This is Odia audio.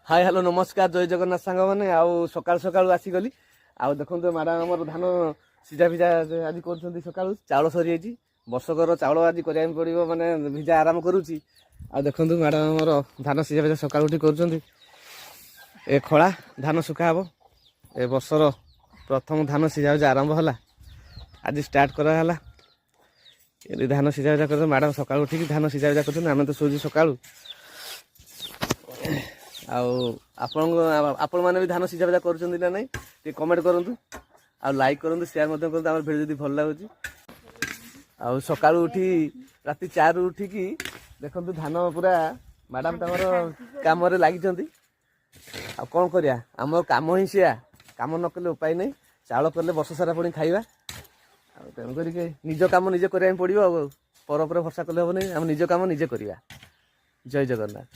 ହାଇ, ହ୍ୟାଲୋ, ନମସ୍କାର, ଜୟ ଜଗନ୍ନାଥ ସାଙ୍ଗମାନେ। ଆଉ ସକାଳୁ ସକାଳୁ ଆସିଗଲି। ଆଉ ଦେଖନ୍ତୁ, ମ୍ୟାଡ଼ାମ ଆମର ଧାନ ସିଝା ଭିଜା ଆଜି କରୁଛନ୍ତି। ସକାଳୁ ଚାଉଳ ସରିଯାଇଛି, ବର୍ଷକର ଚାଉଳ ଆଜି କରିବା ପାଇଁ ପଡ଼ିବ, ମାନେ ଭିଜା ଆରାମ କରୁଛି। ଆଉ ଦେଖନ୍ତୁ, ମ୍ୟାଡ଼ାମ ଆମର ଧାନ ସିଝା ଭିଜା ସକାଳୁ ଉଠି କରୁଛନ୍ତି। ଏ ଖଳା ଧାନ ଶୁଖା ହବ। ଏ ବର୍ଷର ପ୍ରଥମ ଧାନ ସିଝା ଭିଜା ଆରମ୍ଭ ହେଲା, ଆଜି ଷ୍ଟାର୍ଟ କରାହେଲା। ଏଠି ଧାନ ସିଝା ଭିଜା କରୁଛନ୍ତି। ମ୍ୟାଡ଼ାମ ସକାଳୁ ଉଠିକି ଧାନ ସିଝା ଭିଜା କରୁଛନ୍ତି। ଆମେ ତ ଶୋଉଛୁ ସକାଳୁ। ଆଉ ଆପଣଙ୍କ ଆପଣମାନେ ବି ଧାନ ସିଝା ଭିଜା କରୁଛନ୍ତି ନା ନାହିଁ, ଟିକେ କମେଣ୍ଟ କରନ୍ତୁ ଆଉ ଲାଇକ୍ କରନ୍ତୁ, ସେୟାର ମଧ୍ୟ କରନ୍ତୁ ଆମର ଭିଡ଼ିଓ ଯଦି ଭଲ ଲାଗୁଛି। ଆଉ ସକାଳୁ ଉଠି, ରାତି 4ରୁ ଉଠିକି ଦେଖନ୍ତୁ, ଧାନ ପୁରା ମ୍ୟାଡ଼ାମ ତାଙ୍କର କାମରେ ଲାଗିଛନ୍ତି। ଆଉ କ'ଣ କରିବା, ଆମର କାମ ହିଁ ସେୟା। କାମ ନ କଲେ ଉପାୟ ନାହିଁ। ଚାଉଳ କଲେ ବର୍ଷ ସାରା ପୁଣି ଖାଇବା। ଆଉ ତେଣୁ କରିକି ନିଜ କାମ ନିଜେ କରିବା ପାଇଁ ପଡ଼ିବ। ଆଉ ପର ଉପରେ ଭରସା କଲେ ହେବନି, ଆମେ ନିଜ କାମ ନିଜେ କରିବା। ଜୟ ଜଗନ୍ନାଥ।